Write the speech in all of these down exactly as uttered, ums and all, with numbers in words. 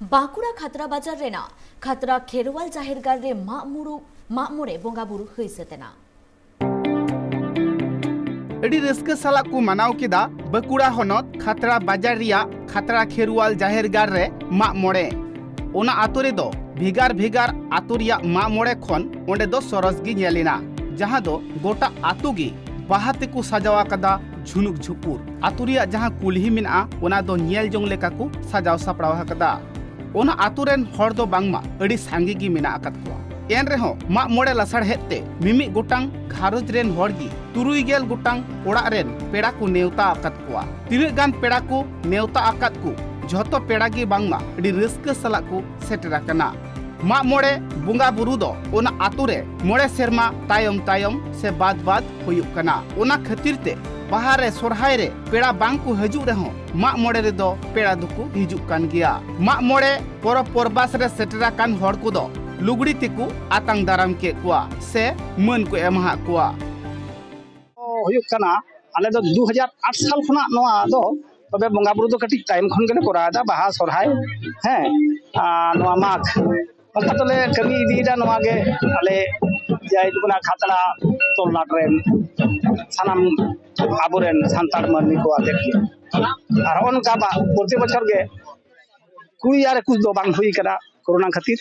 ᱵᱟᱸᱠᱩᱲᱟ ᱠᱷᱟᱛᱲᱟ ᱵᱟᱡᱟᱨ ᱨᱮᱱᱟᱜ ᱠᱷᱟᱛᱲᱟ ᱠᱷᱮᱨᱣᱟᱞ ᱡᱟᱦᱮᱨ ᱜᱟᱲ ᱨᱮ ᱢᱟᱜ ᱢᱩᱨᱩ-, ᱢᱟᱜ ᱢᱚᱬᱮ ᱵᱚᱸᱜᱟ ᱵᱩᱨᱩ ᱦᱩᱭ ᱥᱟᱹᱛ ᱮᱱᱟ᱾ ᱟᱹᱰᱤ ᱨᱟᱹᱥᱠᱟᱹ ᱥᱟᱞᱟᱜ ᱠᱚ ᱢᱟᱱᱟᱣ ᱠᱮᱫᱟ ᱵᱟᱸᱠᱩᱲᱟ ᱦᱚᱱᱚᱛ ᱠᱷᱟᱛᱲᱟ ᱵᱟᱡᱟᱨ ᱨᱮᱭᱟᱜ ᱠᱷᱟᱛᱲᱟ ᱠᱷᱮᱨᱣᱟᱞ ᱡᱟᱦᱮᱨ ᱜᱟᱲ ᱨᱮ ᱢᱟᱜ ᱢᱚᱬᱮ᱾ ᱚᱱᱟ ᱟᱛᱳ ᱨᱮᱫᱚ ᱵᱷᱮᱜᱟᱨ ᱵᱷᱮᱜᱟᱨ ᱟᱛᱳ ᱨᱮᱭᱟᱜ ᱢᱟᱜ ᱢᱚᱬᱮ ᱠᱷᱚᱱ ᱚᱸᱰᱮ ᱫᱚ ᱥᱚᱨᱚᱥ ᱜᱮ ᱧᱮᱞ ᱮᱱᱟ, ᱡᱟᱦᱟᱸ ᱫᱚ ᱜᱚᱴᱟ ᱟᱛᱳ ᱜᱮ ᱵᱟᱦᱟ ᱛᱮᱠᱚ ᱥᱟᱡᱟᱣ ᱟᱠᱟᱫᱟ ᱡᱷᱩᱱᱩᱠ ᱡᱷᱩᱯᱩᱨ᱾ ᱟᱛᱳ ᱨᱮᱭᱟᱜ ᱡᱟᱦᱟᱸ ᱠᱩᱞᱦᱤ ᱢᱮᱱᱟᱜᱼᱟ, ᱚᱱᱟ ᱫᱚ ᱧᱮᱞ ᱡᱚᱝ ᱞᱮᱠᱟ ᱠᱚ ᱥᱟᱡᱟᱣ ᱥᱟᱯᱲᱟᱣ ᱟᱠᱟᱫᱟ᱾ ᱚᱱᱟ ᱟᱛᱳ ᱨᱮᱱ ᱦᱚᱲ ᱫᱚ ᱵᱟᱝᱢᱟ ᱟᱹᱰᱤ ᱥᱟᱸᱜᱮ ᱜᱮ ᱢᱮᱱᱟᱜ ᱟᱠᱟᱫ ᱠᱚᱣᱟ᱾ ᱮᱱ ᱨᱮᱦᱚᱸ ᱢᱟᱜ ᱢᱚᱬᱮ ᱞᱟᱥᱟᱲᱦᱮᱫ ᱛᱮ ᱢᱤᱢᱤᱫ ᱜᱚᱴᱟᱝ ᱜᱷᱟᱨᱚᱸᱡᱽ ᱨᱮᱱ ᱦᱚᱲ ᱜᱮ ᱛᱩᱨᱩᱭ ᱜᱮᱞ ᱜᱚᱴᱟᱝ ᱚᱲᱟᱜ ᱨᱮᱱ ᱯᱮᱲᱟ ᱠᱚ ᱱᱮᱣᱛᱟ ᱟᱠᱟᱫ ᱠᱚᱣᱟ᱾ ᱛᱤᱱᱟᱹᱜ ᱜᱟᱱ ᱯᱮᱲᱟ ᱠᱚ ᱱᱮᱣᱛᱟ ᱟᱠᱟᱫ ᱠᱚ, ᱡᱷᱚᱛᱚ ᱯᱮᱲᱟ ᱜᱮ ᱵᱟᱝᱢᱟ ᱟᱹᱰᱤ ᱨᱟᱹᱥᱠᱟᱹ ᱥᱟᱞᱟᱜ ᱠᱚ ᱥᱮᱴᱮᱨ ᱟᱠᱟᱱᱟ᱾ ᱢᱟᱜ ᱢᱚᱬᱮ ᱵᱚᱸᱜᱟ ᱵᱩᱨᱩ ᱫᱚ ᱚᱱᱟ ᱟᱛᱳ ᱨᱮ ᱢᱚᱬᱮ ᱥᱮᱨᱢᱟ ᱛᱟᱭᱚᱢ ᱛᱟᱭᱚᱢ ᱥᱮ ᱵᱟᱫ ᱵᱟᱫ ᱦᱩᱭᱩᱜ ᱠᱟᱱᱟ᱾ ᱚᱱᱟ ᱠᱷᱟᱹᱛᱤᱨ ᱛᱮ ᱵᱟᱦᱟ ᱨᱮ, ᱥᱚᱨᱦᱟᱭ ᱨᱮ ᱯᱮᱲᱟ ᱵᱟᱝ ᱠᱚ ᱦᱤᱡᱩᱜ ᱨᱮᱦᱚᱸ ᱢᱟᱜ ᱢᱚᱬᱮ ᱨᱮᱫᱚ ᱯᱮᱲᱟ ᱫᱚᱠᱚ ᱦᱤᱡᱩᱜ ᱠᱟᱱ ᱜᱮᱭᱟ᱾ ᱢᱟᱜ ᱢᱚᱬᱮ ᱯᱚᱨᱚᱵᱽ ᱯᱚᱨᱵᱟᱥ ᱨᱮ ᱥᱮᱴᱮᱨ ᱟᱠᱟᱱ ᱦᱚᱲ ᱠᱚᱫᱚ ᱞᱩᱜᱽᱲᱤ ᱛᱮᱠᱚ ᱟᱛᱟᱝ ᱫᱟᱨᱟᱢ ᱠᱮᱫ ᱠᱚᱣᱟ ᱥᱮ ᱢᱟᱹᱱ ᱠᱚ ᱮᱢᱟᱦᱟᱫ ᱠᱚᱣᱟ᱾ ᱦᱩᱭᱩᱜ ᱠᱟᱱᱟ, ᱟᱞᱮ ᱫᱚ ᱫᱩ ᱦᱟᱡᱟᱨ ᱟᱴ ᱥᱟᱞ ᱠᱷᱚᱱᱟᱜ ᱱᱚᱣᱟ ᱫᱚ, ᱛᱚᱵᱮ ᱵᱚᱸᱜᱟ ᱵᱩᱨᱩ ᱫᱚ ᱠᱟᱹᱴᱤᱡ ᱛᱟᱭᱚᱢ ᱠᱷᱚᱱ ᱜᱮᱞᱮ ᱠᱚᱨᱟᱣ ᱮᱫᱟ, ᱵᱟᱦᱟ, ᱥᱚᱨᱦᱟᱭ, ᱦᱮᱸ, ᱟᱨ ᱱᱚᱣᱟ ᱢᱟᱜᱽ, ᱚᱱᱠᱟ ᱫᱚᱞᱮ ᱠᱟᱹᱢᱤ ᱤᱫᱤᱭᱮᱫᱟ᱾ ᱱᱚᱣᱟ ᱜᱮ ᱟᱞᱮ ᱡᱟᱦᱟᱸᱭ ᱫᱚ ᱠᱟᱱᱟ ᱠᱷᱟᱛᱲᱟ ᱛᱚᱞᱞᱟᱴ ᱨᱮᱱ ᱥᱟᱱᱟᱢ ᱟᱵᱚᱨᱮᱱ ᱥᱟᱱᱛᱟᱲ ᱢᱟᱹᱱᱢᱤ ᱠᱚ ᱟᱛᱮᱫ ᱜᱮ᱾ ᱟᱨ ᱦᱚᱸᱜᱼᱚ ᱱᱚᱝᱠᱟ ᱵᱟ-, ᱯᱨᱚᱛᱤ ᱵᱚᱪᱷᱚᱨ ᱜᱮ ᱠᱩᱲᱤ ᱟᱨ ᱮᱠᱩᱥ ᱫᱚ ᱵᱟᱝ ᱦᱩᱭ ᱠᱟᱱᱟ ᱠᱳᱨᱳᱱᱟ ᱠᱷᱟᱹᱛᱤᱨ᱾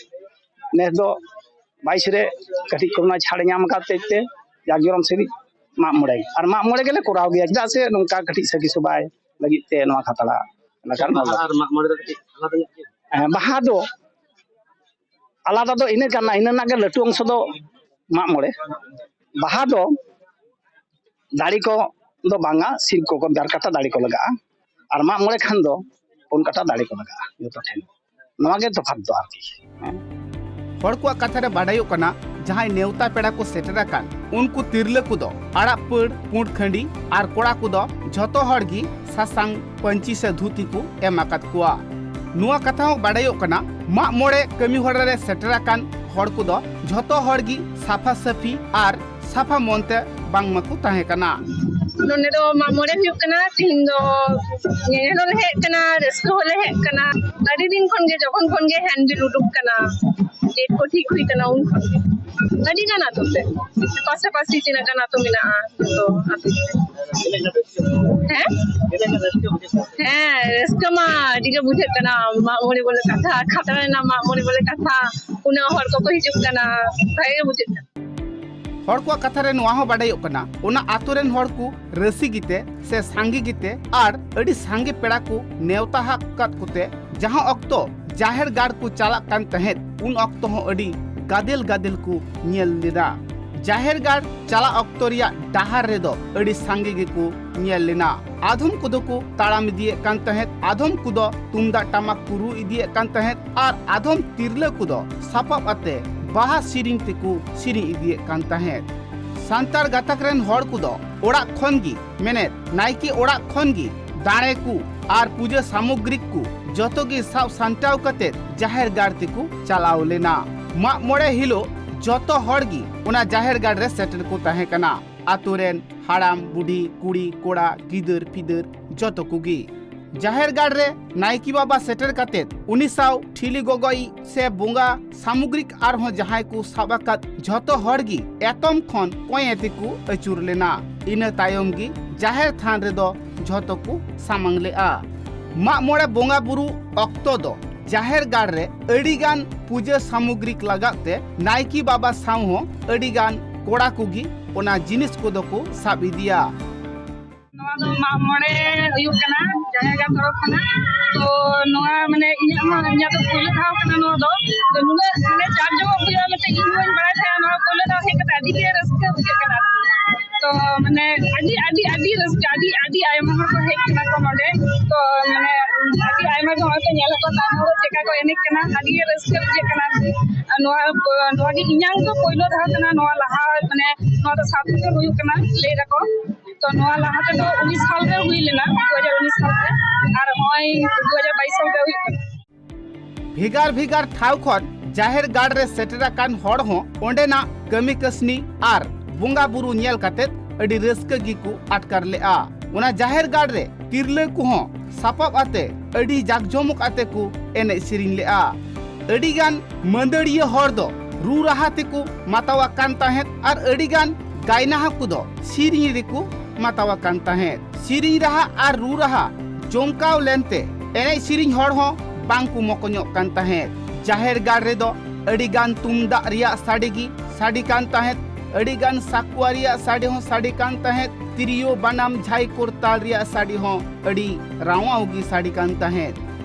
ᱱᱮᱥ ᱫᱚ ᱵᱟᱭᱤᱥ ᱨᱮ ᱠᱟᱹᱴᱤᱡ ᱠᱳᱨᱳᱱᱟ ᱪᱷᱟᱲ ᱧᱟᱢ ᱟᱠᱟᱫ ᱛᱮ, ᱛᱮ ᱡᱟᱠ ᱡᱚᱨᱚᱢ ᱥᱟᱺᱦᱤᱡ ᱢᱟᱜ ᱢᱚᱬᱮ, ᱟᱨ ᱢᱟᱜ ᱢᱚᱬᱮ ᱜᱮᱞᱮ ᱠᱚᱨᱟᱣ ᱜᱮᱭᱟ, ᱪᱮᱫᱟᱜ ᱥᱮ ᱱᱚᱝᱠᱟ ᱠᱟᱹᱴᱤᱡ ᱥᱟᱹᱠᱷᱤ ᱥᱚᱵᱷᱟᱭ ᱞᱟᱹᱜᱤᱫ ᱛᱮ ᱱᱚᱣᱟ ᱠᱷᱟᱛᱲᱟ ᱮᱞᱟᱠᱟ ᱨᱮᱱ ᱦᱚᱲ ᱫᱚ᱾ ᱟᱨ ᱢᱟᱜ ᱢᱚᱬᱮ ᱫᱚ ᱠᱟᱹᱴᱤᱡ ᱟᱞᱟᱫᱟ ᱧᱚᱜ ᱜᱮᱭᱟ? ᱦᱮᱸ, ᱵᱟᱦᱟ ᱫᱚ ᱟᱞᱟᱫᱟ ᱫᱚ ᱤᱱᱟᱹ ᱠᱟᱱᱟ, ᱤᱱᱟᱹ ᱨᱮᱱᱟᱜ ᱜᱮ ᱞᱟᱹᱴᱩ ᱚᱝᱥᱚ ᱫᱚ ᱢᱟᱜ ᱢᱚᱬᱮ᱾ ᱵᱟᱦᱟ ᱫᱚ ᱫᱟᱲᱮ ᱠᱚ ᱫᱚ ᱵᱟᱝᱟ, ᱥᱤᱢ ᱠᱚ ᱵᱟᱨ ᱠᱟᱴᱟ ᱫᱟᱲᱮ ᱠᱚ ᱞᱟᱜᱟᱜᱼᱟ, ᱟᱨ ᱢᱟᱜ ᱢᱚᱬᱮ ᱠᱷᱟᱱ ᱫᱚ ᱯᱩᱱ ᱠᱟᱴᱟ ᱫᱟᱲᱮ ᱠᱚ ᱞᱟᱜᱟᱜᱼᱟ ᱡᱚᱛᱚ ᱴᱷᱮᱱ᱾ ᱱᱚᱣᱟ ᱜᱮ ᱛᱚᱯᱷᱟᱛ ᱫᱚ ᱟᱨᱠᱤ᱾ ᱦᱮᱸ᱾ ᱦᱚᱲ ᱠᱚᱣᱟᱜ ᱠᱟᱛᱷᱟ ᱨᱮ ᱵᱟᱰᱟᱭᱚᱜ ᱠᱟᱱᱟ, ᱡᱟᱦᱟᱸᱭ ᱱᱮᱣᱛᱟ ᱯᱮᱲᱟ ᱠᱚ ᱥᱮᱴᱮᱨ ᱟᱠᱟᱱ, ᱩᱱᱠᱩ ᱛᱤᱨᱞᱟᱹ ᱠᱚᱫᱚ ᱟᱲᱟᱜ ᱯᱟᱹᱲ, ᱯᱩᱸᱰ ᱠᱷᱟᱹᱰᱤ ᱟᱨ ᱠᱚᱲᱟ ᱠᱚᱫᱚ ᱡᱷᱚᱛᱚ ᱦᱚᱲ ᱜᱮ ᱥᱟᱥᱟᱝ ᱯᱟᱹᱧᱪᱤ ᱥᱮ ᱫᱷᱩᱛᱤ ᱠᱚ ᱮᱢ ᱟᱠᱟᱫ ᱠᱚᱣᱟ᱾ ᱱᱚᱣᱟ ᱠᱟᱛᱷᱟ ᱦᱚᱸ ᱵᱟᱰᱟᱭᱚᱜ ᱠᱟᱱᱟ, ᱢᱟᱜ ᱢᱚᱬᱮ ᱠᱟᱹᱢᱤ ᱦᱚᱨᱟ ᱨᱮ ᱥᱮᱴᱮᱨ ᱟᱠᱟᱱ ᱦᱚᱲ ᱠᱚᱫᱚ ᱡᱷᱚᱛᱚ ᱦᱚᱲ ᱜᱮ ᱥᱟᱯᱷᱟ ᱥᱟᱹᱯᱷᱤ ᱟᱨ ᱥᱟᱯᱷᱟ ᱢᱚᱱ ᱛᱮ ᱵᱟᱝᱢᱟ ᱠᱚ ᱛᱟᱦᱮᱸ ᱠᱟᱱᱟ᱾ ᱱᱚᱰᱮ ᱫᱚ ᱢᱟᱜ ᱢᱚᱬᱮ ᱦᱩᱭᱩᱜ ᱠᱟᱱᱟ᱾ ᱛᱤᱦᱤᱧ ᱫᱚ ᱧᱮᱧᱮᱞ ᱦᱚᱸᱞᱮ ᱦᱮᱡ ᱠᱟᱱᱟ, ᱨᱟᱹᱥᱠᱟᱹ ᱦᱚᱸᱞᱮ ᱦᱮᱡ ᱠᱟᱱᱟ᱾ ᱟᱹᱰᱤ ᱫᱤᱱ ᱠᱷᱚᱱ ᱜᱮ, ᱡᱚᱠᱷᱚᱱ ᱠᱷᱚᱱ ᱜᱮ ᱦᱮᱱᱰᱵᱤᱞ ᱩᱰᱩᱠ ᱠᱟᱱᱟ, ᱰᱮᱴ ᱠᱚ ᱴᱷᱤᱠ ᱦᱩᱭ ᱠᱟᱱᱟ, ᱩᱱ ᱠᱷᱚᱱ ᱜᱮ᱾ ᱟᱹᱰᱤ ᱜᱟᱱ ᱟᱛᱳ ᱛᱮ, ᱯᱟᱥᱟᱯᱟᱥᱤ ᱛᱤᱱᱟᱹᱜ ᱜᱟᱱ ᱟᱛᱳ ᱢᱮᱱᱟᱜᱼᱟ, ᱡᱚᱛᱚ ᱟᱛᱳ ᱛᱮ᱾ ᱦᱮᱸ? ᱦᱮᱸ, ᱨᱟᱹᱥᱠᱟᱹ ᱢᱟ ᱟᱹᱰᱤ ᱜᱮ ᱵᱩᱡᱷᱟᱹᱜ ᱠᱟᱱᱟ᱾ ᱢᱟᱜ ᱢᱚᱬᱮ ᱵᱚᱞᱮ ᱠᱟᱛᱷᱟ, ᱠᱷᱟᱛᱲᱟ ᱨᱮᱱᱟᱜ ᱢᱟᱜ ᱢᱚᱬᱮ ᱵᱚᱞᱮ ᱠᱟᱛᱷᱟ, ᱩᱱᱟᱹᱜ ᱦᱚᱲ ᱠᱚᱠᱚ ᱦᱤᱡᱩᱜ ᱠᱟᱱᱟ, ᱵᱷᱟᱜᱮ ᱜᱮ ᱵᱩᱡᱷᱟᱹᱜ ᱠᱟᱱᱟ᱾ ᱦᱚᱲ ᱠᱚᱣᱟᱜ ᱠᱟᱛᱷᱟ ᱨᱮ ᱱᱚᱣᱟ ᱦᱚᱸ ᱵᱟᱰᱟᱭᱚᱜ ᱠᱟᱱᱟ, ᱚᱱᱟ ᱟᱛᱳ ᱨᱮᱱ ᱦᱚᱲ ᱠᱚ ᱨᱟᱹᱥᱤ ᱜᱮᱛᱮ ᱥᱮ ᱥᱟᱸᱜᱮ ᱜᱮᱛᱮ ᱟᱨ ᱟᱹᱰᱤ ᱥᱟᱸᱜᱮ ᱯᱮᱲᱟ ᱠᱚ ᱱᱮᱣᱛᱟ ᱟᱠᱟᱫ ᱠᱚᱛᱮ ᱡᱟᱦᱟᱸ ᱚᱠᱛᱚ ᱡᱟᱦᱮᱨ ᱜᱟᱲ ᱠᱚ ᱪᱟᱞᱟᱜ ᱠᱟᱱ ᱛᱟᱦᱮᱸᱫ, ᱩᱱ ᱚᱠᱛᱚ ᱦᱚᱸ ᱟᱹᱰᱤ ᱜᱟᱫᱮᱞ ᱜᱟᱫᱮᱞ ᱠᱚ ᱧᱮᱞ ᱞᱮᱫᱟ᱾ ᱡᱟᱦᱮᱨ ᱜᱟᱲ ᱪᱟᱞᱟᱜ ᱚᱠᱛᱚ ᱨᱮᱭᱟᱜ ᱰᱟᱦᱟᱨ ᱨᱮᱫᱚ ᱟᱹᱰᱤ ᱥᱟᱸᱜᱮ ᱜᱮᱠᱚ ᱧᱮᱞ ᱞᱮᱱᱟ᱾ ᱟᱫᱷᱚᱢ ᱠᱚᱫᱚ ᱠᱚ ᱛᱟᱲᱟᱢ ᱤᱫᱤᱭᱮᱫ ᱠᱟᱱ ᱛᱟᱦᱮᱸᱫ, ᱟᱫᱷᱚᱢ ᱠᱚᱫᱚ ᱛᱩᱢᱫᱟᱜ ᱴᱟᱢᱟᱠ ᱠᱚ ᱨᱩ ᱤᱫᱤᱭᱮᱫ ᱠᱟᱱ ᱛᱟᱦᱮᱸᱫ ᱟᱨ ᱟᱫᱷᱚᱢ ᱛᱤᱨᱞᱟᱹ ᱠᱚᱫᱚ ᱥᱟᱯᱟᱵ ᱟᱛᱮ ᱵᱟᱦᱟ ᱥᱮᱨᱮᱧ ᱛᱮᱠᱚ ᱥᱮᱨᱮᱧ ᱤᱫᱤᱭᱮᱫ ᱠᱟᱱ ᱛᱟᱦᱮᱸᱫ᱾ ᱥᱟᱱᱛᱟᱲ ᱜᱟᱛᱟᱠ ᱨᱮᱱ ᱦᱚᱲ ᱠᱚᱫᱚ ᱚᱲᱟᱜ ᱠᱷᱚᱱ ᱜᱮ, ᱢᱮᱱᱮᱫ ᱱᱟᱭᱠᱮ ᱚᱲᱟᱜ ᱠᱷᱚᱱ ᱜᱮ ᱫᱟᱲᱮ ᱠᱚ ᱟᱨ ᱯᱩᱡᱟᱹ ᱥᱟᱢᱚᱜᱽᱨᱤᱠ ᱠᱚ ᱡᱚᱛᱚ ᱜᱮ ᱥᱟᱵ ᱥᱟᱢᱴᱟᱣ ᱠᱟᱛᱮ ᱡᱟᱦᱮᱨ ᱜᱟᱲ ᱛᱮᱠᱚ ᱪᱟᱞᱟᱣ ᱞᱮᱱᱟ᱾ ᱢᱟᱜ ᱢᱚᱬᱮ ᱦᱤᱞᱳᱜ ᱡᱚᱛᱚ ᱦᱚᱲ ᱜᱮ ᱚᱱᱟ ᱡᱟᱦᱮᱨ ᱜᱟᱲ ᱨᱮ ᱥᱮᱴᱮᱨ ᱠᱚ ᱛᱟᱦᱮᱸ ᱠᱟᱱᱟ᱾ ᱟᱛᱳ ᱨᱮᱱ ᱦᱟᱲᱟᱢ, ᱵᱩᱰᱷᱤ, ᱠᱩᱲᱤ, ᱠᱚᱲᱟ, ᱜᱤᱫᱟᱹᱨ, ᱯᱤᱫᱟᱹᱨ ᱡᱚᱛᱚ ᱠᱚᱜᱮ᱾ ᱡᱟᱦᱮᱨ ᱜᱟᱲ ᱨᱮ ᱱᱟᱭᱠᱮ ᱵᱟᱵᱟ ᱥᱮᱴᱮᱨ ᱠᱟᱛᱮ ᱩᱱᱤ ᱥᱟᱶ ᱴᱷᱤᱞᱤ ᱜᱚᱜᱚᱭᱤᱡ ᱥᱮ ᱵᱚᱸᱜᱟ ᱥᱟᱢᱚᱜᱽᱨᱤᱠ ᱟᱨᱦᱚᱸ ᱡᱟᱦᱟᱸᱭ ᱠᱚ ᱥᱟᱵ ᱟᱠᱟᱫ ᱡᱷᱚᱛᱚ ᱦᱚᱲ ᱜᱮ ᱮᱛᱚᱢ ᱠᱷᱚᱱ ᱠᱚᱸᱭᱮ ᱛᱮᱠᱚ ᱟᱹᱪᱩᱨ ᱞᱮᱱᱟ᱾ ᱤᱱᱟᱹ ᱛᱟᱭᱚᱢ ᱜᱮ ᱡᱟᱦᱮᱨ ᱛᱷᱟᱱ ᱨᱮᱫᱚ ᱡᱷᱚᱛᱚ ᱠᱚ ᱥᱟᱢᱟᱝ ᱞᱮᱜᱼᱟ᱾ ᱢᱟᱜ ᱢᱚᱬᱮ ᱵᱚᱸᱜᱟ ᱵᱩᱨᱩ ᱚᱠᱛᱚ ᱫᱚ ᱡᱟᱦᱮᱨ ᱜᱟᱲ ᱨᱮ ᱟᱹᱰᱤ ᱜᱟᱱ ᱯᱩᱡᱟᱹ ᱥᱟᱢᱚᱜᱽᱨᱤᱠ ᱞᱟᱜᱟᱜ ᱛᱮ ᱱᱟᱭᱠᱮ ᱵᱟᱵᱟ ᱥᱟᱶ ᱦᱚᱸ ᱟᱹᱰᱤ ᱜᱟᱱ ᱠᱚᱲᱟ ᱠᱚᱜᱮ ᱚᱱᱟ ᱡᱤᱱᱤᱥ ᱠᱚᱫᱚ ᱠᱚ ᱥᱟᱵ ᱤᱫᱤᱭᱟ᱾ ᱱᱚᱣᱟ ᱫᱚ ᱢᱟᱜ ᱢᱚᱬᱮ ᱦᱩᱭᱩᱜ ᱠᱟᱱᱟ ᱡᱟᱦᱮᱨ ᱜᱟᱲ ᱛᱚᱨᱚᱯ ᱠᱷᱚᱱᱟᱜ᱾ ᱛᱚ ᱱᱚᱣᱟ ᱢᱟᱱᱮ ᱤᱧᱟᱹᱜ ᱦᱚᱸ, ᱤᱧᱟᱹᱜ ᱫᱚ ᱯᱳᱭᱞᱳ ᱫᱷᱟᱣ ᱠᱟᱱᱟ ᱱᱚᱣᱟ ᱫᱚ᱾ ᱛᱚ ᱱᱩᱱᱟᱹᱜ ᱢᱟᱱᱮ ᱡᱟᱠ ᱡᱚᱢᱚᱠ ᱦᱩᱭᱩᱜᱼᱟ ᱢᱮᱱᱛᱮ ᱤᱧ ᱦᱚᱸ ᱵᱟᱹᱧ ᱵᱟᱲᱟᱭ ᱛᱟᱦᱮᱸᱜᱼᱟ᱾ ᱱᱚᱣᱟ ᱯᱳᱭᱞᱳ ᱫᱷᱟᱣ ᱦᱮᱡ ᱠᱟᱛᱮ ᱟᱹᱰᱤ ᱜᱮ ᱨᱟᱹᱥᱠᱟᱹ ᱵᱩᱡᱷᱟᱹᱜ ᱠᱟᱱᱟ᱾ ᱛᱚ ᱢᱟᱱᱮ ᱟᱹᱰᱤ, ᱟᱹᱰᱤ, ᱟᱹᱰᱤ ᱨᱟᱹᱥᱠᱟᱹ, ᱟᱹᱰᱤ, ᱟᱹᱰᱤ ᱟᱭᱢᱟ ᱦᱚᱲ ᱠᱚ ᱦᱮᱡ ᱠᱟᱱᱟ ᱠᱚ ᱱᱚᱰᱮ᱾ ᱛᱚ ᱢᱟᱱᱮ ᱟᱹᱰᱤ ᱟᱭᱢᱟ ᱜᱮ ᱦᱚᱲ ᱠᱚ ᱧᱮᱞ ᱟᱠᱚ, ᱛᱟᱭᱱᱚᱢ ᱨᱮ ᱪᱮᱠᱟ ᱠᱚ ᱮᱱᱮᱡ ᱠᱟᱱᱟ, ᱟᱹᱰᱤ ᱜᱮ ᱨᱟᱹᱥᱠᱟᱹ ᱵᱩᱡᱷᱟᱹᱜ ᱠᱟᱱᱟ᱾ ᱟᱨ ᱱᱚᱣᱟ, ᱱᱚᱣᱟ ᱜᱮ ᱤᱧᱟᱹᱝ ᱫᱚ ᱯᱳᱭᱞᱳ ᱫᱷᱟᱣ ᱠᱟᱱᱟ᱾ ᱱᱚᱣᱟ ᱞᱟᱦᱟ ᱢᱟᱱᱮ ᱱᱚᱣᱟ ᱫᱚ ᱥᱟᱛ ᱵᱚᱪᱷᱚᱨ ᱦᱩᱭᱩᱜ ᱠᱟᱱᱟ, ᱞᱟᱹᱭ ᱫᱟᱠᱚ᱾ ᱛᱚ ᱱᱚᱣᱟ ᱞᱟᱦᱟ ᱛᱮᱫᱚ ᱩᱱᱤᱥ ᱥᱟᱞ ᱨᱮ ᱦᱩᱭ ᱞᱮᱱᱟ, ᱫᱩ ᱦᱟᱡᱟᱨ ᱩᱱᱤᱥ ᱥᱟᱞ ᱨᱮ, ᱟᱨ ᱱᱚᱜᱼᱚᱭ ᱫᱩ ᱦᱟᱡᱟᱨ ᱵᱟᱭᱤᱥ ᱥᱟᱞ ᱨᱮ ᱦᱩᱭᱩᱜ ᱠᱟᱱᱟ᱾ ᱵᱷᱮᱜᱟᱨ ᱵᱷᱮᱜᱟᱨ ᱴᱷᱟᱶ ᱠᱷᱚᱱ ᱡᱟᱦᱮᱨ ᱜᱟᱲ ᱨᱮ ᱥᱮᱴᱮᱨ ᱟᱠᱟᱱ ᱦᱚᱲ ᱦᱚᱸ ᱚᱸᱰᱮᱱᱟᱜ ᱠᱟᱹᱢᱤ ᱠᱟᱹᱥᱱᱤ ᱟᱨ ᱵᱚᱸᱜᱟ ᱵᱩᱨᱩ ᱧᱮᱞ ᱠᱟᱛᱮ ᱟᱹᱰᱤ ᱨᱟᱹᱥᱠᱟᱹ ᱜᱮᱠᱚ ᱟᱴᱠᱟᱨ ᱞᱮᱫᱼᱟ᱾ ᱚᱱᱟ ᱡᱟᱦᱮᱨ ᱜᱟᱲ ᱨᱮ ᱛᱤᱨᱞᱟᱹ ᱠᱚᱦᱚᱸ ᱥᱟᱯᱟᱵ ᱟᱛᱮ ᱟᱹᱰᱤ ᱡᱟᱠᱡᱚᱢᱚᱠ ᱟᱛᱮ ᱠᱚ ᱮᱱᱮᱡ ᱥᱮᱨᱮᱧ ᱞᱮᱫᱼᱟ᱾ ᱟᱹᱰᱤᱜᱟᱱ ᱢᱟᱹᱫᱟᱹᱲᱤᱭᱟᱹ ᱦᱚᱲ ᱫᱚ ᱨᱩ ᱨᱟᱦᱟ ᱛᱮᱠᱚ ᱢᱟᱛᱟᱣ ᱟᱠᱟᱱ ᱛᱟᱦᱮᱸᱫ ᱟᱨ ᱟᱹᱰᱤᱜᱟᱱ ᱜᱟᱭᱱᱟᱦᱟ ᱠᱚᱫᱚ ᱥᱮᱨᱮᱧ ᱨᱮᱠᱚ ᱢᱟᱛᱟᱣ ᱟᱠᱟᱱ ᱛᱟᱦᱮᱸᱫ᱾ ᱥᱮᱨᱮᱧ ᱨᱟᱦᱟ ᱟᱨ ᱨᱩ ᱨᱟᱦᱟ ᱡᱚᱢᱠᱟᱣ ᱞᱮᱱᱛᱮ ᱮᱱᱮᱡ ᱥᱮᱨᱮᱧ ᱦᱚᱲ ᱦᱚᱸ ᱵᱟᱝ ᱠᱚ ᱢᱚᱠᱚᱧᱚᱜ ᱠᱟᱱ ᱛᱟᱦᱮᱸᱫ᱾ ᱡᱟᱦᱮᱨ ᱜᱟᱲ ᱨᱮᱫᱚ ᱟᱹᱰᱤᱜᱟᱱ ᱛᱩᱢᱫᱟᱜ ᱨᱮᱭᱟᱜ ᱥᱟᱰᱮ ᱜᱮ ᱥᱟᱰᱮ ᱠᱟᱱ ᱛᱟᱦᱮᱸᱫ, ᱟᱹᱰᱤᱜᱟᱱ ᱥᱟᱠᱣᱟ ᱨᱮᱭᱟᱜ ᱥᱟᱰᱮ ᱦᱚᱸ ᱥᱟᱰᱮ ᱠᱟᱱ ᱛᱟᱦᱮᱸᱫ, ᱛᱤᱨᱭᱳ, ᱵᱟᱱᱟᱢ, ᱡᱷᱟᱭ, ᱠᱚᱨᱛᱟᱞ ᱨᱮᱭᱟᱜ ᱥᱟᱰᱮ ᱦᱚᱸ ᱟᱹᱰᱤ ᱨᱟᱣᱟᱣ ᱜᱮ ᱥᱟᱰᱮ ᱠᱟᱱ ᱛᱟᱦᱮᱸᱫ᱾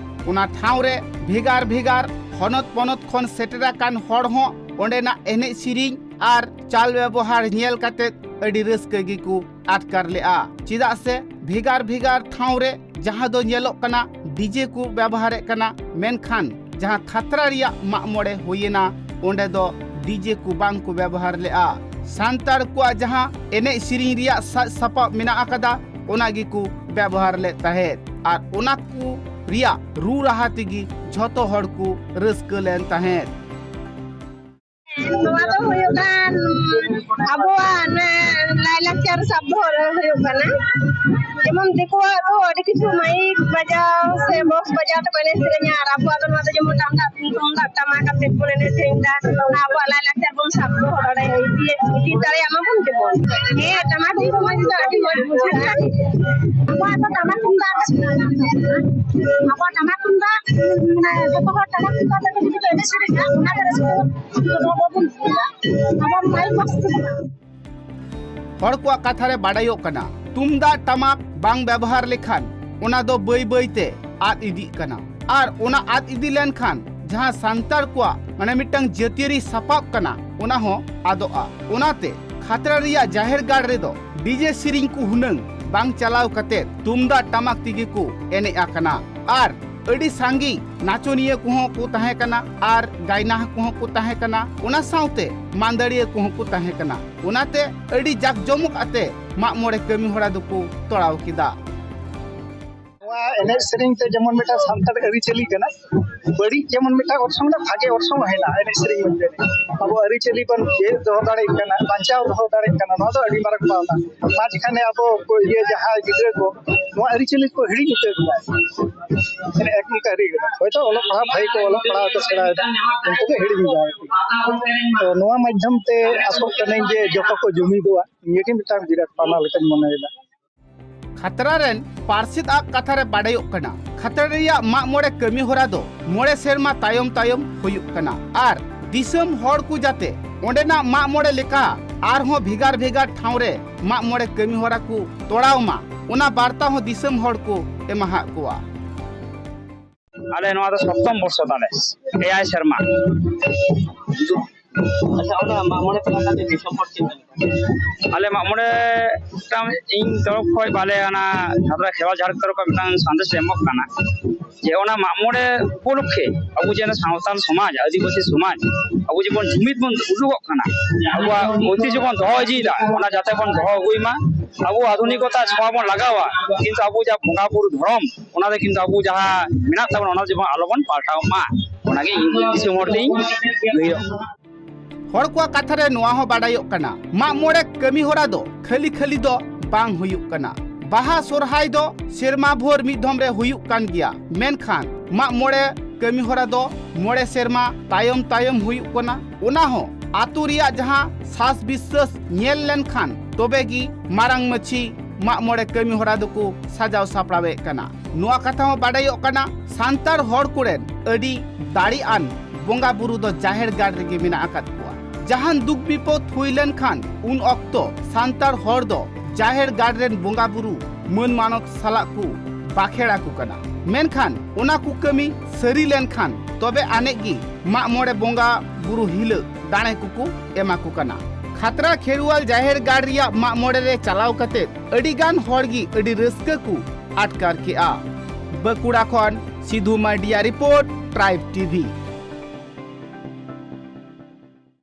ᱚᱱᱟ ᱴᱷᱟᱶ ᱨᱮ ᱵᱷᱮᱜᱟᱨ ᱵᱷᱮᱜᱟᱨ ᱦᱚᱱᱚᱛ ᱯᱚᱱᱚᱛ ᱠᱷᱚᱱ ᱥᱮᱴᱮᱨ ᱟᱠᱟᱱ ᱦᱚᱲ ᱦᱚᱸ ᱚᱸᱰᱮᱱᱟᱜ ᱮᱱᱮᱡ ᱥᱮᱨᱮᱧ ᱟᱨ ᱪᱟᱞ ᱵᱮᱵᱚᱦᱟᱨ ᱧᱮᱞ ᱠᱟᱛᱮ ᱟᱹᱰᱤ ᱨᱟᱹᱥᱠᱟᱹ ᱜᱮᱠᱚ ᱟᱴᱠᱟᱨ ᱞᱮᱫᱼᱟ᱾ ᱪᱮᱫᱟᱜ ᱥᱮ ᱵᱷᱮᱜᱟᱨ ᱵᱷᱮᱜᱟᱨ ᱴᱷᱟᱶ ᱨᱮ ᱡᱟᱦᱟᱸ ᱫᱚ ᱧᱮᱞᱚᱜ ᱠᱟᱱᱟ ᱰᱤᱡᱮ ᱠᱚ ᱵᱮᱵᱚᱦᱟᱨᱮᱫ ᱠᱟᱱᱟ, ᱢᱮᱱᱠᱷᱟᱱ ᱡᱟᱦᱟᱸ ᱠᱷᱟᱛᱲᱟ ᱨᱮᱭᱟᱜ ᱢᱟᱜ ᱢᱚᱬᱮ ᱦᱩᱭᱮᱱᱟ, ᱚᱸᱰᱮ ᱫᱚ ᱰᱤᱡᱮ ᱠᱚ ᱵᱟᱝ ᱠᱚ ᱵᱮᱵᱚᱦᱟᱨ ᱞᱮᱫᱼᱟ᱾ ᱥᱟᱱᱛᱟᱲ ᱠᱚᱣᱟᱜ ᱡᱟᱦᱟᱸ ᱮᱱᱮᱡ ᱥᱮᱨᱮᱧ ᱨᱮᱭᱟᱜ ᱥᱟᱡᱽ ᱥᱟᱯᱟᱵ ᱢᱮᱱᱟᱜ ᱟᱠᱟᱫᱟ, ᱚᱱᱟ ᱜᱮᱠᱚ ᱵᱮᱵᱚᱦᱟᱨ ᱞᱮᱫ ᱛᱟᱦᱮᱸᱫ ᱟᱨ ᱚᱱᱟ ᱠᱚ ᱨᱮᱭᱟᱜ ᱨᱩ ᱨᱟᱦᱟ ᱛᱮᱜᱮ ᱡᱷᱚᱛᱚ ᱦᱚᱲ ᱠᱚ ᱨᱟᱹᱥᱠᱟᱹ ᱞᱮᱱ ᱛᱟᱦᱮᱸᱫ᱾ ᱱᱚᱣᱟ ᱫᱚ ᱦᱩᱭᱩᱜ ᱠᱟᱱ ᱟᱵᱚᱣᱟᱜ ᱚᱱᱮ ᱞᱟᱭᱼᱞᱟᱠᱪᱟᱨ ᱥᱟᱵ ᱫᱚᱦᱚ ᱦᱩᱭᱩᱜ ᱠᱟᱱᱟ᱾ ᱡᱮᱢᱚᱱ ᱫᱤᱠᱩᱣᱟᱜ ᱫᱚ ᱟᱹᱰᱤ ᱠᱤᱪᱷᱩ ᱢᱟᱭᱤᱠ ᱵᱟᱡᱟᱣ ᱥᱮ ᱵᱚᱠᱥ ᱵᱟᱡᱟᱣ ᱛᱮᱠᱚ ᱮᱱᱮᱡ ᱥᱮᱨᱮᱧᱟ, ᱟᱨ ᱟᱵᱚᱣᱟᱜ ᱫᱚ ᱱᱚᱣᱟ ᱫᱚ ᱡᱮᱢᱚᱱ ᱴᱟᱢᱟᱠ ᱛᱩᱢᱫᱟᱜ ᱴᱟᱢᱟᱠ ᱟᱛᱮ ᱵᱚᱱ ᱮᱱᱮᱡ ᱥᱮᱨᱮᱧ ᱮᱫᱟ, ᱟᱵᱚᱣᱟᱜ ᱞᱟᱭᱼᱞᱟᱠᱪᱟᱨ ᱵᱚᱱ ᱥᱟᱵ ᱫᱚᱦᱚ ᱫᱟᱲᱮᱭᱟᱜᱼᱟ, ᱤᱫᱤ ᱤᱫᱤ ᱫᱟᱲᱮᱭᱟᱜ ᱢᱟᱵᱚᱱ ᱡᱮᱢᱚᱱ᱾ ᱦᱮᱸ, ᱴᱟᱢᱟᱠ ᱨᱩ ᱢᱚᱡᱽ ᱫᱚ ᱟᱹᱰᱤ ᱢᱚᱡᱽ ᱵᱩᱡᱷᱟᱹᱜᱼᱟ᱾ ᱟᱵᱚᱣᱟᱜ ᱫᱚ ᱴᱟᱢᱟᱠ ᱛᱩᱢᱫᱟᱜ ᱨᱮ ᱥᱮᱬᱟ ᱢᱮᱱᱟᱜᱼᱟ᱾ ᱟᱵᱚᱣᱟᱜ ᱴᱟᱢᱟᱠ ᱛᱩᱢᱫᱟᱜ, ᱢᱟᱱᱮ, ᱡᱚᱛᱚ ᱦᱚᱲ ᱴᱟᱢᱟᱠ ᱛᱩᱢᱫᱟᱜ ᱛᱮᱜᱮ ᱡᱩᱫᱤ ᱠᱚ ᱮᱱᱮᱡ ᱥᱮᱨᱮᱧᱟ, ᱚᱱᱟ ᱜᱮ ᱨᱟᱹᱥᱠᱟᱹ᱾ ᱟᱵᱚ ᱵᱟᱵᱚᱱ ᱵᱩᱡᱷᱟᱹᱣᱟ᱾ ᱟᱵᱚ ᱢᱟᱭᱤᱠ ᱵᱚᱠᱥ ᱛᱮᱫᱚ ᱵᱟᱝ᱾ ᱦᱚᱲ ᱠᱚᱣᱟᱜ ᱠᱟᱛᱷᱟ ᱨᱮ ᱵᱟᱰᱟᱭᱚᱜ ᱠᱟᱱᱟ, ᱛᱩᱢᱫᱟᱜ ᱴᱟᱢᱟᱠ ᱵᱟᱝ ᱵᱮᱵᱚᱦᱟᱨ ᱞᱮᱠᱷᱟᱱ ᱚᱱᱟ ᱫᱚ ᱵᱟᱹᱭ ᱵᱟᱹᱭ ᱛᱮ ᱟᱫ ᱤᱫᱤᱜ ᱠᱟᱱᱟ᱾ ᱟᱨ ᱚᱱᱟ ᱟᱫ ᱤᱫᱤ ᱞᱮᱱᱠᱷᱟᱱ ᱡᱟᱦᱟᱸ ᱥᱟᱱᱛᱟᱲ ᱠᱚᱣᱟᱜ ᱢᱟᱱᱮ ᱢᱤᱫᱴᱟᱝ ᱡᱟᱹᱛᱤᱭᱟᱹᱨᱤ ᱥᱟᱯᱟᱵ ᱠᱟᱱᱟ, ᱚᱱᱟ ᱦᱚᱸ ᱟᱫᱚᱜᱼᱟ᱾ ᱚᱱᱟᱛᱮ ᱠᱷᱟᱛᱲᱟ ᱨᱮᱭᱟᱜ ᱡᱟᱦᱮᱨ ᱜᱟᱲ ᱨᱮᱫᱚ ᱰᱤᱡᱮ ᱥᱮᱨᱮᱧ ᱠᱚ ᱦᱩᱱᱟᱹᱝ ᱵᱟᱝ ᱪᱟᱞᱟᱣ ᱠᱟᱛᱮ ᱛᱩᱢᱫᱟᱜ ᱴᱟᱢᱟᱠ ᱛᱮᱜᱮ ᱠᱚ ᱮᱱᱮᱡ ᱟᱠᱟᱱᱟ᱾ ᱟᱨ ᱟᱹᱰᱤ ᱥᱟᱸᱜᱮ ᱱᱟᱪᱚᱱᱤᱭᱟᱹ ᱠᱚᱦᱚᱸ ᱠᱚ ᱛᱟᱦᱮᱸ ᱠᱟᱱᱟ ᱟᱨ ᱜᱟᱭᱱᱟᱦᱟ ᱠᱚᱦᱚᱸ ᱠᱚ ᱛᱟᱦᱮᱸ ᱠᱟᱱᱟ, ᱚᱱᱟ ᱥᱟᱶᱛᱮ ᱢᱟᱹᱫᱟᱹᱲᱤᱭᱟᱹ ᱠᱚᱦᱚᱸ ᱠᱚ ᱛᱟᱦᱮᱸ ᱠᱟᱱᱟ᱾ ᱚᱱᱟᱛᱮ ᱟᱹᱰᱤ ᱡᱟᱠ ᱡᱚᱢᱚᱠ ᱟᱛᱮ ᱢᱟᱜ ᱢᱚᱬᱮ ᱠᱟᱹᱢᱤ ᱦᱚᱨᱟ ᱫᱚᱠᱚ ᱛᱚᱲᱟᱣ ᱠᱮᱫᱟ᱾ ᱱᱚᱣᱟ ᱮᱱᱮᱡ ᱥᱮᱨᱮᱧ ᱛᱮ ᱡᱮᱢᱚᱱ ᱢᱤᱫᱴᱟᱝ ᱥᱟᱱᱛᱟᱲ ᱟᱹᱨᱤᱪᱟᱹᱞᱤ ᱠᱟᱱᱟ, ᱵᱟᱹᱲᱤᱡ ᱡᱮᱢᱚᱱ ᱢᱤᱫᱴᱟᱝ ᱚᱨᱥᱚᱝ ᱢᱮᱱᱟᱜᱼᱟ, ᱵᱷᱟᱜᱮ ᱚᱨᱥᱚᱝ ᱦᱚᱸ ᱦᱮᱱᱟᱜᱼᱟ ᱮᱱᱮᱡ ᱥᱮᱨᱮᱧ ᱢᱚᱫᱽᱫᱷᱮ ᱨᱮ᱾ ᱟᱵᱚ ᱟᱹᱨᱤᱪᱟᱹᱞᱤ ᱵᱚᱱ ᱡᱤᱭᱟᱹᱲ ᱫᱚᱦᱚ ᱫᱟᱲᱮᱭᱟᱜ ᱠᱟᱱᱟ, ᱵᱟᱧᱪᱟᱣ ᱫᱚᱦᱚ ᱫᱟᱲᱮᱭᱟᱜ ᱠᱟᱱᱟ, ᱱᱚᱣᱟ ᱫᱚ ᱟᱹᱰᱤ ᱢᱟᱨᱟᱝ ᱯᱟᱣᱱᱟ᱾ ᱢᱟ ᱡᱟᱦᱟᱸ ᱤᱭᱟᱹ ᱡᱟᱦᱟᱸᱭ ᱜᱤᱫᱽᱨᱟᱹ ᱠᱚ ᱱᱚᱣᱟ ᱟᱹᱨᱤᱪᱟᱹᱞᱤ ᱠᱚ ᱦᱤᱲᱤᱧ ᱩᱛᱟᱹᱨ ᱮᱫᱟ᱾ ᱮᱱᱮᱡ ᱮᱠᱫᱚᱢ ᱠᱚ ᱦᱤᱲᱤᱧ ᱮᱫᱟ᱾ ᱦᱚᱭᱛᱳ ᱚᱞᱚᱜ ᱯᱟᱲᱦᱟᱜ ᱵᱷᱟᱜᱮ ᱠᱚ ᱚᱞᱚᱜ ᱯᱟᱲᱦᱟᱜ ᱠᱚ ᱥᱮᱬᱟᱭᱮᱫᱟ, ᱩᱱᱠᱩ ᱠᱚ ᱦᱤᱲᱤᱧ ᱮᱫᱟ ᱟᱨᱠᱤ᱾ ᱛᱚ ᱱᱚᱣᱟ ᱢᱟᱫᱽᱫᱷᱚᱢ ᱛᱮ ᱟᱥᱚᱜ ᱠᱟᱹᱱᱟᱹᱧ ᱡᱮ ᱡᱚᱛᱚ ᱠᱚ ᱡᱩᱢᱤᱫᱚᱜᱼᱟ, ᱱᱤᱭᱟᱹ ᱜᱮ ᱢᱤᱫᱴᱟᱝ ᱵᱤᱨᱟᱴ ᱯᱟᱣᱱᱟ ᱞᱮᱠᱟᱧ ᱢᱚᱱᱮᱭᱮᱫᱟ᱾ ᱠᱷᱟᱛᱲᱟ ᱨᱮᱱ ᱯᱟᱨᱥᱮᱛ ᱟᱜ ᱠᱟᱛᱷᱟ ᱨᱮ ᱵᱟᱰᱟᱭᱚᱜ ᱠᱟᱱᱟ, ᱠᱷᱟᱛᱲᱟ ᱨᱮᱭᱟᱜ ᱢᱟᱜ ᱢᱚᱬᱮ ᱠᱟᱹᱢᱤ ᱦᱚᱨᱟ ᱫᱚ ᱢᱚᱬᱮ ᱥᱮᱨᱢᱟ ᱛᱟᱭᱚᱢ ᱛᱟᱭᱚᱢ ᱦᱩᱭᱩᱜ ᱠᱟᱱᱟ ᱟᱨ ᱫᱤᱥᱚᱢ ᱦᱚᱲ ᱠᱚ ᱡᱟᱛᱮ ᱚᱸᱰᱮᱱᱟᱜ ᱢᱟᱜ ᱢᱚᱬᱮ ᱞᱮᱠᱟ ᱟᱨᱦᱚᱸ ᱵᱷᱮᱜᱟᱨ ᱵᱷᱮᱜᱟᱨ ᱴᱷᱟᱶ ᱨᱮ ᱢᱟᱜ ᱢᱚᱬᱮ ᱠᱟᱹᱢᱤ ᱦᱚᱨᱟ ᱠᱚ ᱛᱚᱲᱟᱣ ᱢᱟ, ᱚᱱᱟ ᱵᱟᱨᱛᱟ ᱦᱚᱸ ᱫᱤᱥᱚᱢ ᱦᱚᱲ ᱠᱚ ᱮᱢᱟᱦᱟᱫ ᱠᱚᱣᱟ᱾ ᱟᱞᱮ ᱱᱚᱣᱟ ᱫᱚ ᱥᱚᱯᱛᱚᱢ ᱵᱚᱨᱥᱚ ᱛᱟᱞᱮ, ᱮᱭᱟᱭ ᱥᱮᱨᱢᱟ᱾ ᱟᱪᱪᱷᱟ, ᱚᱱᱟ ᱢᱟᱜ ᱢᱚᱬᱮ ᱛᱟᱞᱟ ᱠᱟᱛᱮ ᱫᱤᱥᱚᱢ ᱦᱚᱲ ᱪᱮᱫ ᱞᱮᱠᱟ? ᱟᱞᱮ ᱢᱟᱜ ᱢᱚᱬᱮ ᱢᱤᱫᱴᱟᱝ ᱤᱧ ᱛᱚᱨᱚᱯ ᱠᱷᱚᱱ ᱵᱟᱞᱮ ᱚᱱᱟ ᱡᱟᱦᱟᱸ ᱠᱷᱮᱨᱣᱟᱞ ᱡᱷᱟᱲ ᱛᱚᱨᱚᱯ ᱠᱷᱚᱱ ᱢᱤᱫᱴᱟᱝ ᱥᱟᱸᱫᱮᱥ ᱞᱮ ᱮᱢᱚᱜ ᱠᱟᱱᱟ ᱡᱮ ᱚᱱᱟ ᱢᱟᱜ ᱢᱚᱬᱮ ᱩᱯᱚᱞᱚᱠᱠᱷᱮ ᱟᱵᱚ ᱡᱮ ᱥᱟᱶᱛᱟᱞ ᱥᱚᱢᱟᱡᱽ, ᱟᱹᱫᱤᱵᱟᱹᱥᱤ ᱥᱚᱢᱟᱡᱽ, ᱟᱵᱚ ᱡᱮᱵᱚᱱ ᱡᱩᱢᱤᱫ ᱵᱚᱱ ᱩᱫᱩᱜᱚᱜ ᱠᱟᱱᱟ, ᱟᱵᱚᱣᱟᱜ ᱚᱭᱛᱤᱡᱷᱚ ᱵᱚᱱ ᱫᱚᱦᱚ ᱤᱫᱤᱭᱮᱫᱟ, ᱚᱱᱟ ᱡᱟᱛᱮ ᱵᱚᱱ ᱫᱚᱦᱚ ᱟᱹᱜᱩᱭ ᱢᱟ᱾ ᱟᱵᱚ ᱟᱫᱷᱩᱱᱤᱠᱚᱛᱟ ᱥᱚᱢᱚᱭ ᱵᱚᱱ ᱞᱟᱜᱟᱣᱟ, ᱠᱤᱱᱛᱩ ᱟᱵᱚ ᱡᱟᱦᱟᱸ ᱵᱚᱸᱜᱟ ᱵᱩᱨᱩ ᱫᱷᱚᱨᱚᱢ, ᱚᱱᱟ ᱫᱚ ᱠᱤᱱᱛᱩ ᱟᱵᱚ ᱡᱟᱦᱟᱸ ᱢᱮᱱᱟᱜ ᱛᱟᱵᱚᱱᱟ, ᱚᱱᱟ ᱡᱮᱢᱚᱱ ᱟᱞᱚ ᱵᱚᱱ ᱯᱟᱞᱴᱟᱣ ᱢᱟ, ᱚᱱᱟᱜᱮ ᱤᱧ ᱫᱤᱥᱚᱢ ᱦᱚᱲ ᱴᱷᱮᱱ ᱤᱧ ᱞᱟᱹᱭᱚᱜ ᱠᱟᱱᱟ᱾ ᱦᱚᱲ ᱠᱚᱣᱟᱜ ᱠᱟᱛᱷᱟ ᱨᱮ ᱱᱚᱣᱟ ᱦᱚᱸ ᱵᱟᱰᱟᱭᱚᱜ ᱠᱟᱱᱟ, ᱢᱟᱜ ᱢᱚᱬᱮ ᱠᱟᱹᱢᱤ ᱦᱚᱨᱟ ᱫᱚ ᱠᱷᱟᱹᱞᱤ ᱠᱷᱟᱹᱞᱤ ᱫᱚ ᱵᱟᱝ ᱦᱩᱭᱩᱜ ᱠᱟᱱᱟ᱾ ᱵᱟᱦᱟ ᱥᱚᱨᱦᱟᱭ ᱫᱚ ᱥᱮᱨᱢᱟ ᱵᱷᱳᱨ ᱢᱤᱫ ᱫᱷᱚᱢ ᱨᱮ ᱦᱩᱭᱩᱜ ᱠᱟᱱ ᱜᱮᱭᱟ, ᱢᱮᱱᱠᱷᱟᱱ ᱢᱟᱜ ᱢᱚᱬᱮ ᱠᱟᱹᱢᱤ ᱦᱚᱨᱟ ᱫᱚ ᱢᱚᱬᱮ ᱥᱮᱨᱢᱟ ᱛᱟᱭᱚᱢ ᱛᱟᱭᱚᱢ ᱦᱩᱭᱩᱜ ᱠᱟᱱᱟ᱾ ᱚᱱᱟ ᱦᱚᱸ ᱟᱛᱳ ᱨᱮᱭᱟᱜ ᱡᱟᱦᱟᱸ ᱥᱟᱥ ᱵᱤᱥᱥᱟᱹᱥ ᱧᱮᱞ ᱞᱮᱱᱠᱷᱟᱱ ᱛᱚᱵᱮ ᱜᱮ ᱢᱟᱨᱟᱝ ᱢᱟᱹᱪᱷᱤ ᱢᱟᱜ ᱢᱚᱬᱮ ᱠᱟᱹᱢᱤ ᱦᱚᱨᱟ ᱫᱚᱠᱚ ᱥᱟᱡᱟᱣ ᱥᱟᱯᱲᱟᱣᱮᱫ ᱠᱟᱱᱟ᱾ ᱱᱚᱣᱟ ᱠᱟᱛᱷᱟ ᱦᱚᱸ ᱵᱟᱰᱟᱭᱚᱜ ᱠᱟᱱᱟ, ᱥᱟᱱᱛᱟᱲ ᱦᱚᱲ ᱠᱚᱨᱮᱱ ᱟᱹᱰᱤ ᱫᱟᱲᱮᱭᱟᱱ ᱵᱚᱸᱜᱟ ᱵᱩᱨᱩ ᱫᱚ ᱡᱟᱦᱮᱨ ᱜᱟᱲ ᱨᱮᱜᱮ ᱢᱮᱱᱟᱜ ᱟᱠᱟᱫ ᱠᱚᱣᱟ᱾ ᱡᱟᱦᱟᱱ ᱫᱩᱠ ᱵᱤᱯᱚᱫ ᱦᱩᱭ ᱞᱮᱱᱠᱷᱟᱱ ᱩᱱ ᱚᱠᱛᱚ ᱥᱟᱱᱛᱟᱲ ᱦᱚᱲ ᱫᱚ ᱡᱟᱦᱮᱨ ᱜᱟᱲ ᱨᱮᱱ ᱵᱚᱸᱜᱟ ᱵᱩᱨᱩ ᱢᱟᱹᱱ ᱢᱟᱱᱚᱛ ᱥᱟᱞᱟᱜ ᱠᱚ ᱵᱟᱠᱷᱮᱲ ᱟᱠᱚ ᱠᱟᱱᱟ᱾ ᱢᱮᱱᱠᱷᱟᱱ ᱚᱱᱟ ᱠᱚ ᱠᱟᱹᱢᱤ ᱥᱟᱹᱨᱤ ᱞᱮᱱᱠᱷᱟᱱ ᱛᱚᱵᱮ ᱟᱱᱮᱡ ᱜᱮ ᱢᱟᱜ ᱢᱚᱬᱮ ᱵᱚᱸᱜᱟ ᱵᱩᱨᱩ ᱦᱤᱞᱟᱹᱜ ᱫᱟᱲᱮ ᱠᱚᱠᱚ ᱮᱢᱟ ᱠᱚ ᱠᱟᱱᱟ᱾ ᱠᱷᱟᱛᱲᱟ ᱠᱷᱮᱨᱣᱟᱞ ᱡᱟᱦᱮᱨ ᱜᱟᱲ ᱨᱮᱭᱟᱜ ᱢᱟᱜ ᱢᱚᱬᱮ ᱨᱮ ᱪᱟᱞᱟᱣ ᱠᱟᱛᱮ ᱟᱹᱰᱤ ᱜᱟᱱ ᱦᱚᱲ ᱜᱮ ᱟᱹᱰᱤ ᱨᱟᱹᱥᱠᱟᱹ ᱠᱚ ᱟᱴᱠᱟᱨ ᱠᱮᱜᱼᱟ᱾ ᱵᱟᱸᱠᱩᱲᱟ ᱠᱷᱚᱱ ᱥᱤᱫᱷᱩ ᱢᱟᱨᱰᱤᱭᱟᱜ ᱨᱤᱯᱳᱨᱴ, ᱴᱨᱟᱭᱤᱵᱽ ᱴᱤᱵᱷᱤ᱾